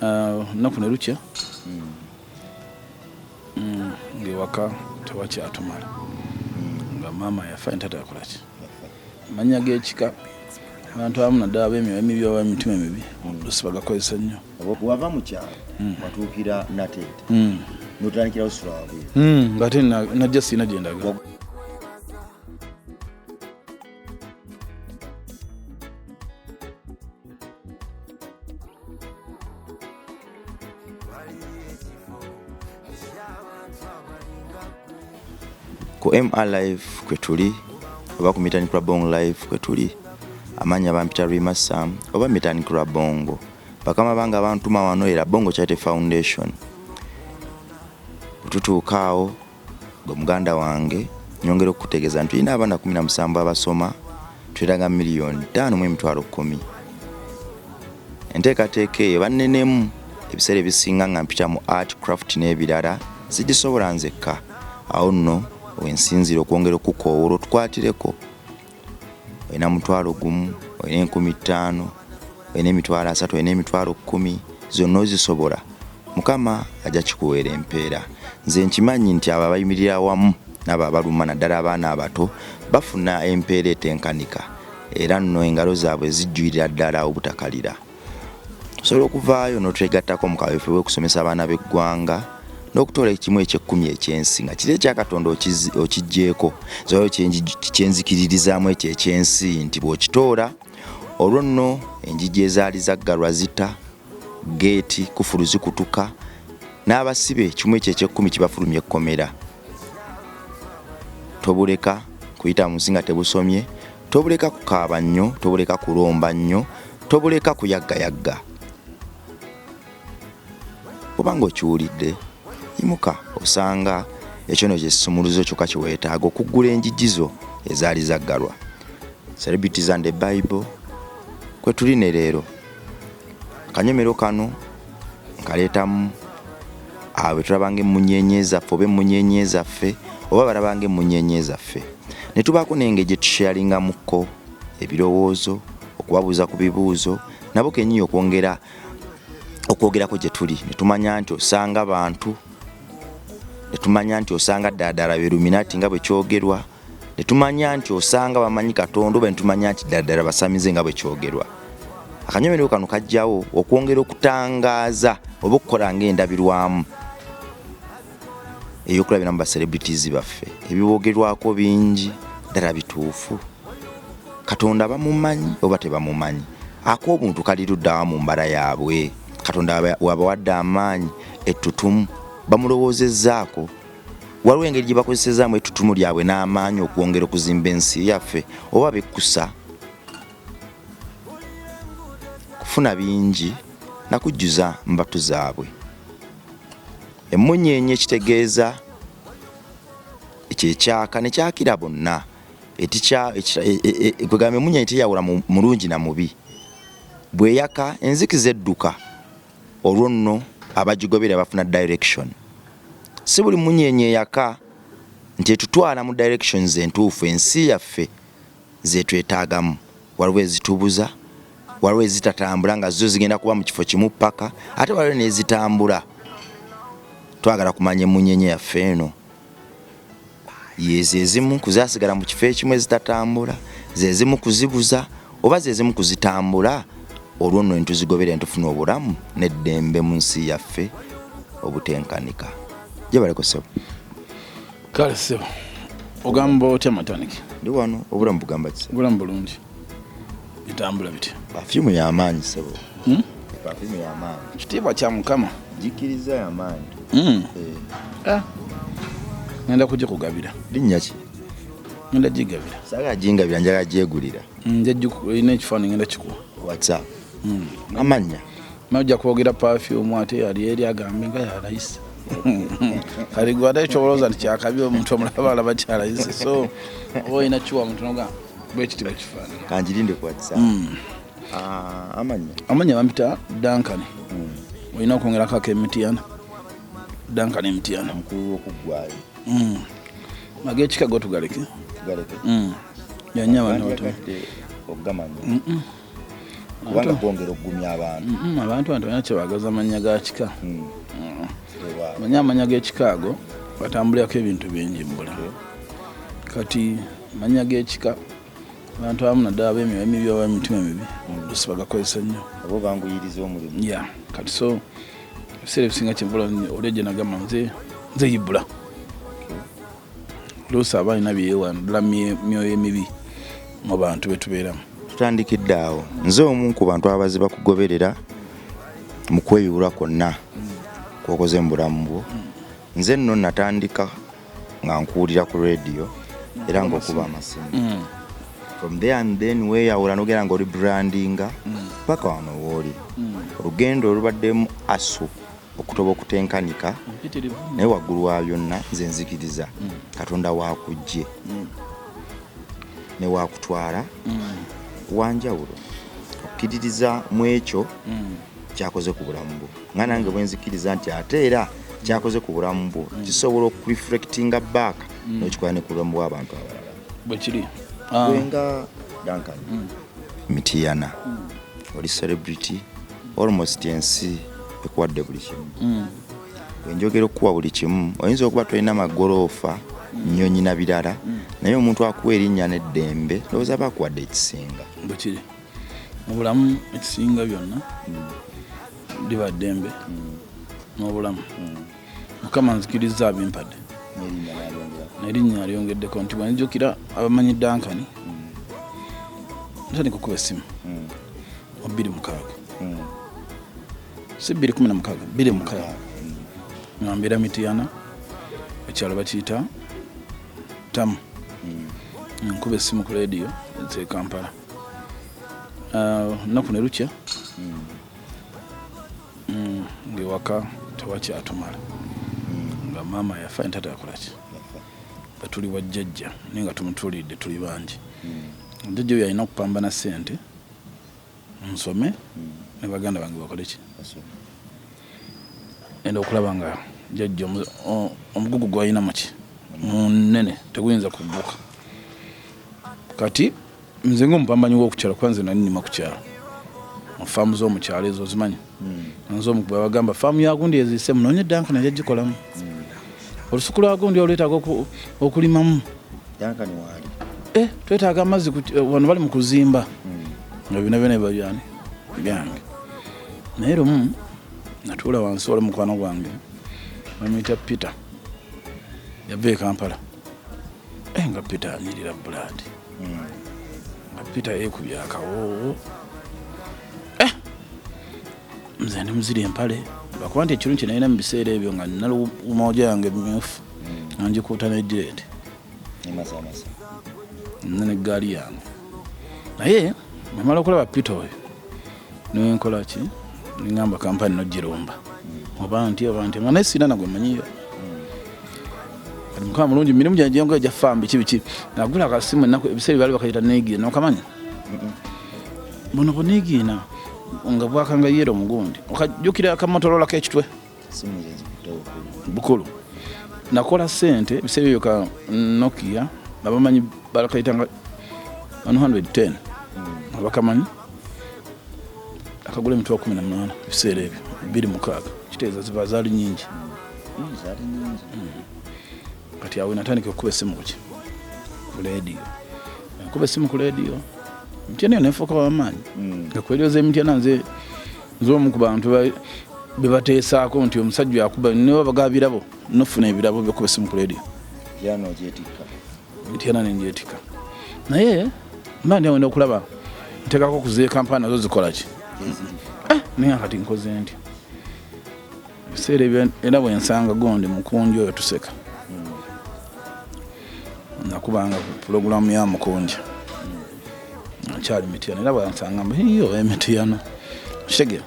Lunaku ne lukya ng'ewaka tewakyatumala, nga maama yafa, entata yakolaki. Amannya g'ekika abantu abamu, naddala ab'emyoyo emibi oba emitima emibi, oluusi bagakozesa nnyo. Wava mu kyalo, watuukira Nateete, notandikirawo sula wabweru? Ng'ate najja sirina gye ndaga. Ku MR Live kwe tuli, oba ku Mitani Krabong Live kwe tuli. Amannya bampita Rima Sam oba Mitani Krabongo. Bakama bange abantuma wano era Bongo Charity Foundation. Bwe awo gwe muganda wange, nyongera okukutegeeza nti tulina abaana 17 abasoma, twetaaga 5,100,000. Enteekateeka eyo bannenemu ebiseera ebisinga nga mpita mu art, craft n'ebirala, sigisobola nzekka. Awo nno wensinziira okwongera okukoowoola otukwatireko. Olina 10,000, olina 5,000, olina 30,000, olina 10,000, zonna ozisobola, Mukama ajja kikuweera empeera. Nze nkimanyi nti abo abayimirira awamu n'abo abaluma, naddala abaana abato, bafuna empeera etenkanika, era nno engalo zaabwe zijjulira ddala obutakalira. Osobola okuvaayo n'otwegattako mu kaweefube w'okusomesa abaana b'eggwanga n'okutoola ekimu eky'ekkumi eky'ensi, nga kiri ekya Katonda okiggyeeko. Nze waliwo kyenzikiririzaamu ekyo eky'ensi nti bw'okitoola, olwo nno enjiji ezaali zaggalwa zita geeti, kufulu zikutuka, n'abasibe kimu ekyo eky'ekkumi kibafulumya ekkomera. Tobuleka kuyita mu nsi nga tebusomye, tobuleka kukaaba nnyo, tobuleka kulomba nnyo, tobuleka kuyaggayagga. Obanga okiwulidde, yimuka, osanga ekyo no kyekisumuluzo kyokka kyeweetaaga okuggula enjiji zo ezaali zaggalwa. Celebrities and the Bible kwe tuli ne leero. Akanyomero kano nkaleetamu abo betulabanga emmunyeenye zaffe oba emmunyeenye zaffe oba balabanga emmunyeenye zaffe, ne tubaako n'engeri gye tusharingamukko ebirowoozo, okubabuuza ku bibuuzo, nabo kennyini okwongera okwogerako gye tuli, ne tumanya nti osanga bantu, ne tumanya nti osanga ddala ddala beruminati nga bwe kyogerwa, ne tumanya nti osanga bamanyi Katonda, oba ne tumanya nti ddala ddala basamize nga bwe kyogerwa. Akanyomero kano kajjawo okwongera okutangaaza oba okukola ng'endabirwamu ey'okulabiramu ba celebrities baffe. Ebibogerwako bingi, ddala bituufu? Katonda bamumanyi oba tebamumanyi? Ak'obuntu kali luddawa mu mbala yaabwe? Katonda wabawadde amaanyi, ettutumu, bamulowoozezzaako? Waliwo engeri gye bakozesezaamu ettutumu lyabwe n'amaanyi okwongera okuzimba ensi yaffe, oba bekkusa kufuna bingi na kujjuza mbatu zaabwe? Emmunyeenye kitegeeza ekyo ekyaka ne kyakira bonna. Kwegamba emmunyeenye teyawula mulungi na mubi, bw'eyaka enzikiza edduka, olwo nno abagigobera bafuna direction. Si buli mmunyeenye eyaka nti etutwala mu directions entuufu ensi yaffe zetwetaagamu. Waliwo ezitubuza, waliwo ezitatambula nga zo zigenda kuba mu kifo kimu paka, ate waliwo n'ezitambula. Twagala kumanya emmunyenye yaffe eno yezo ezimu kuzasigala mu kifo ekimu ezitatambula, zezimu kuzibuza, oba zezimu kuzitambula, olwo nno ntuzigobera ntufuna obulamu n'eddembe mu nsi yaffe obutenkanika. Gyebaleko ssebo. Kale ssebo, ogamba otya Mataniki? Ndi wano, obulamu bugamba ki? Obulamu bulungi, bitambula bitya? Perfume y'amaanyi ssebo. Perfume y'amaanyi. Kitiibwa kya Mukama. Gikiriza y'amaanyi. Ngenda kugikugabira. Linnya ki? Ngenda gigabira. Saagala gingabira, njagala gyegulira. Olina ekifaananyi, ngenda kikuwa. WhatsApp. Amannya? Majja kwogera perfume ate yali eri agambe nga yalayise. Kali gwe ate kyolowooza nti kyakabi, omuntu omulaba alaba kyalayise, so oba olina kiwa omuntu noga bwekiti bwekifaanana. Kanjirinde ku WhatsApp. Amannya? Amannya bampita Duncan. Olina okwongerako ak'Emitiana, Duncan Emitiana. Mukulu w'okuggwayo. Ag'ekika go tugaleke. Tugaleke. Yanya abantu bato. Okugamanya. Kubanga gwongera okugumya abantu. Abantu bantu balina kyebagaza amannya ga kika. Manye amannya g'ekika ago batambulirako ebintu bingi mu bulamu. Kati amannya g'ekika abantu abamu naddala ab'emyoyo emibi oba emitima emibi oluusi bagakozesa nnyo. Oba obanguyiriza omulimu. Ya, kati so ebiseera ebisinga kyenvula oli gye nagamba nze nze Ibula. Oluusi aba alina byeyewa naddala myoyo emibi mu bantu betubeeramu. Tutandikidde awo. Nze omu ku bantu abaze bakugoberera mu kweyuula kwonna kwokoze mu bulamu bwo. Nze nno natandika nga nkuwulira ku radio era ng'okuba amasimu. From there and then weeyawula n'ogenda ng'oli brandinga paka wano wooli. Olugendo olubaddemu asu okutoba okutenkanika, naye waggulu wa byonna nze nzikiriza Katonda waakujje ne waakutwala wanjawulo. Okkiririza mu ekyo kyakoze ku bulamu bwo, nga nange bwe nzikiriza nti ate era kyakoze ku bulamu bwo kisobola okureflectinga back n'okikola ne ku bulamu bw'abantu abalala. Bwe kiri. Gwe nga Duncan Mityana, oli celebrity, almost ensi ekuwadde buli kimu. Bwenjogera okukuwa buli kimu, oyinza okuba tolina magoloofa, nnyonyi na birala, naye omuntu akuwa erinnya n'eddembe ndowooza aba akuwadde ekisinga. Bwe kiri. Mu bulamu ekisinga byonna liba ddembe n'obulamu. Mukama nzikiriza abimpadde n'erinnya alyongeddeko nti bwenjukira abamanyi Duncan ntandika okuba essimu mu 2006, si 2016, 2006, nga mbeera Mityana, ekyalo bakiyita Tamu. Nkuba essimu ku leediyo ez'e Kampala. Lunaku ne lukya ng'ewaka tewakyatumala, nga maama yafa, ne taata yakolaki, nga tuli wa jjajja naye nga tumutuulidde tuli bangi. Jjajja oyo alina okupambana ssente nsome ne baganda bange bakole ki. Enda okulaba nga jjajja omugugu gwalina muki munene teguyinza kugguka. Kati nze ngaomupambanyi w'okukyalo, kuba nze nali nnima ku kyalo mu faamu z'omukyalo ezo ozimanyi, nze omu bagamba faamu ya gundi eziise, munoonye Duncan ajja gikolamu, olusuku lwa gundi olwetaaga okulimamu. Duncan waali. Eh, twetaaga amazzi wano bali mu kuzimba, nga byonna byonna biba byani byange. Naye lumu natuula wansi, wali mukwano gwange bamuyita Peter, yava e Kampala. Eh, nga Peter anyirira blood, nga Peter yeekubye akawoowo. Eh, nze ndi muzira empale, lwakuba nti ekirungi kye nalina mu biseera ebyo nga nina lumoja yange myufu nga ngikuuta ne dread Nemasamasa. Nina neggaali yange. Naye namala okulaba Peter oyo nenkola ki, neŋŋamba kampani nogirumba oba nti oba nti nga naye sirina nagwe manyiyo. Kati Mukama mulungi, mirimu gyange gyenkola gya faamu biki biki, nagula akasimu ennaku ebiseera baali bakayita negiina, okamanya buno bunigiina nga bwakanga yero mugundi, okajjukira akamotorola k'ekitwe. Simu ze zikutte obukulu. Bukulu. Nakola sente ebiseera ebyo ka Nokia, abamanyi bakayitanga 110, abakamanyi akagula emitwalo 18 ebiseera ebyo 2006, kitegeeza ziba zaali nyingi. Zaali nyingi. Kati awo natandika okukuba essimu kuki ku leediyo, nkuba essimu ku leediyo Mityana eyo nenfuuka wamaanyi, nga ku leediyo z'Emityana nze nze omu ku bantu be bateesaako nti omusajja akuba niwe baga birabo, nofuna ebirabo byokuba essimu ku leediyo. Piano ogyetikka. Mityana nenjetika, naye mba ndi awenda okulaba nteekako kuziye kampani nazo zikola ki. Eh, naye kati nkoze ntya ebiseera ebyo? Era bwensanga gondi mukunja oyo tuseka, nakubanga pulogulamu ya mukunja nkyali Mityana, era bwansanga mbu iyo Emityana kitegera.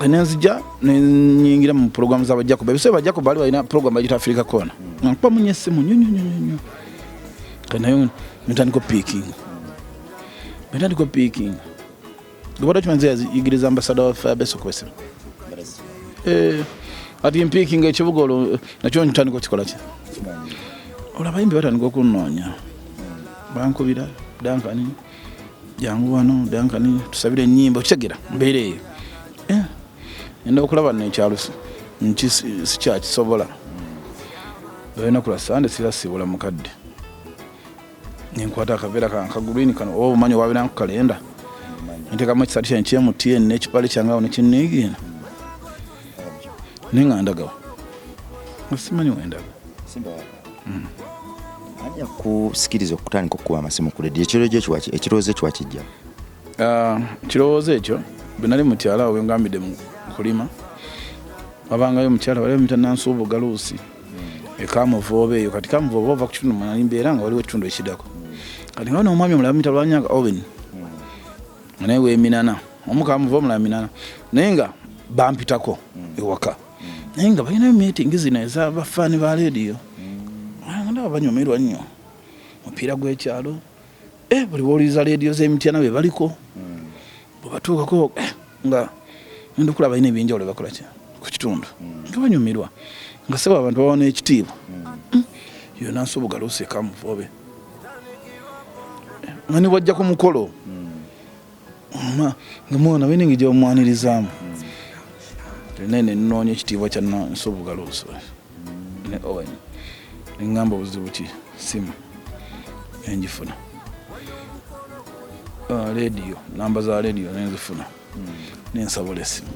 Nenzija nenyingira mu pulogulamu z'abajakoba, ebiseera bajakoba bali balina pulogulamu bagita Africa Corner, nkuba munye essimu nnyo nnyo nnyo nnyo. Kati nayo netandika opiikinga, netandika opiikinga. Gobadde okimanyi nze yayigiriza ambasada wa Firebase okuba essimu? Eh, ati mpiikinga ekibuga olwo nakyo ntandika okikola ki, olwo abayimbi batandika okunnoonya, bankubira, Duncan. Jangu wano Duncan, tusabire ennyimba, okitegera mbeera eyo. Ngenda okulaba nno ekyalo sikyakisobola. Olunaku lwa Sande sira sibula mukadde, nenkwata akaveera kange aka green kano, oba obumanyi obwabeera ku kalenda, nteekamu ekisati kyange kye MTN n'ekipale kyange awo nekinniigiina, naye nga ndagawa nga simanyi wendaga. Ani yakusikiriza okutandika okukuba amasimu ku rediyo? Ekirowoozo ekyo wakijja? Ah, kirowoozo ekyo bwe nali mukyala awo wengambidde mu kulima, wabangayo omukyala wali bamuyita Nansuubu Galuusi ekamuvooba eyo. Kati Kamuvooba ova ku kitundu mwenali mbeera nga waliwo ekitundu ekiddako. Kati nga wano omwami omulala bamuyita Lwanyanga Owen, nga naye weminana omu Kamuvooba, omulala Minana, naye nga bampitako ewaka, naye nga balinayo meeting zino ez'abafaani ba leediyo. Ah, nga ndaba banyumirwa nnyo mupiira gw'ekyalo. Buli wowuliriza leediyo z'emityana be baliko, bwe batuukako nga ngenda okulaba balina ebyenjawulo bakola ki ku kitundu, nga banyumirwa, nga sebo abantu bawa n'ekitiibwa. Yo Nansubuga Luusi ekamuvoobe nga ne wajja ku mukolo nga mwana balina engeri gyebamwanirizaamu. Naye nenoonya ekitiibwa kya Nansubuga Luusi ne Owen, neŋŋamba obuzibu ki, simu nenjifuna. Ah, leediyo, namba za leediyo nenzifuna, nensabula essimu.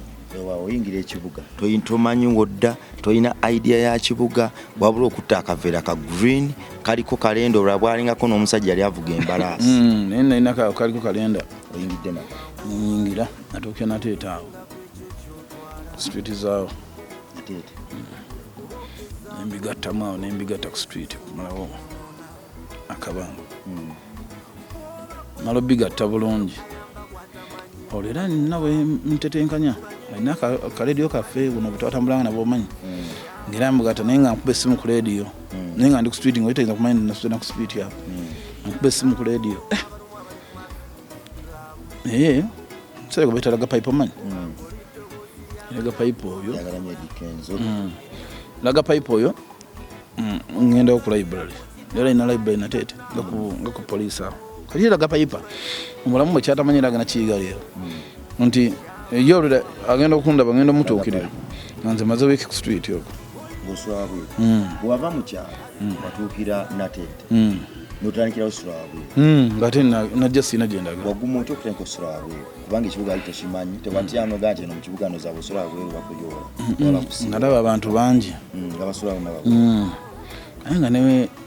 Oyingira ekibuga, tomanyi wodda, tolina idea ya kibuga, wabula okutta akaveera ka green kaliko kalenda, olwa bwalingako n'omusajja yali avuga embalaasi. Naye nalina kaliko kalenda. Oyingidde nako? Nyingira, natuukira Nateete awo, street zaawo. Nateete. Nembigattamu awo, nembigatta ku street okumalawo akabanga. Mala obigatta bulungi, olwo era nina bwe ntetenkanya alina akaleediyo kaffe buno bwetwatambulanga nabwo, omanyi, ngaera mbugatta, naye nga nkuba essimu ku leediyo, naye nga ndi ku street, nga oyitayinza kumanya nasena ku street awo. Nkuba essimu ku leediyo. Naye musajja gwe bayita Laga Pipe, omanyi Laga Pipe oyo? Njagala nnyo Eddy Kenzo. Laga Pipe oyo, ngendawo ku library, era ina library Nateete nga ku poliisi awo. Kati Laga Pipe omulamu bwe kyatamanyi era agenda kiyiga leero nti ye olera agenda okundaba, ngenda omutuukirira nga nze maze wiiki ku street okwo. Ng'osula wabweru? Bwewava mu kyalo watuukira Nateete, n'otandikirawo osula wabweru? Ng'ate najja siina gye ndaga. Waguma otya okutandika okusula wabweru, kubanga ekibuga ali tokimanyi? Tewatyanoga nti eno mu kibuga noza bwosula wabweru bakuyoola oba bakusiba? Nga ndaba abantu bangi. Nga basulawo nababweru. Naye nga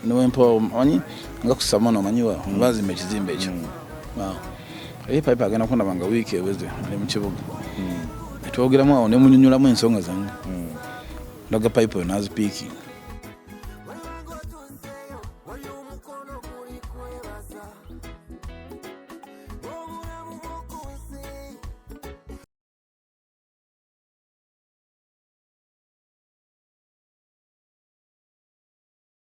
newempa omanyi nga ku Samono, omanyi wa bazimba ekizimbe ekyo. Waawo. Naye Pipe agenda kundaba nga wiiki eweze ali mu kibuga, netwogeramu awo, nemunyonyolamu ensonga zange. Ndaga Pipe oyo nazipiikinga.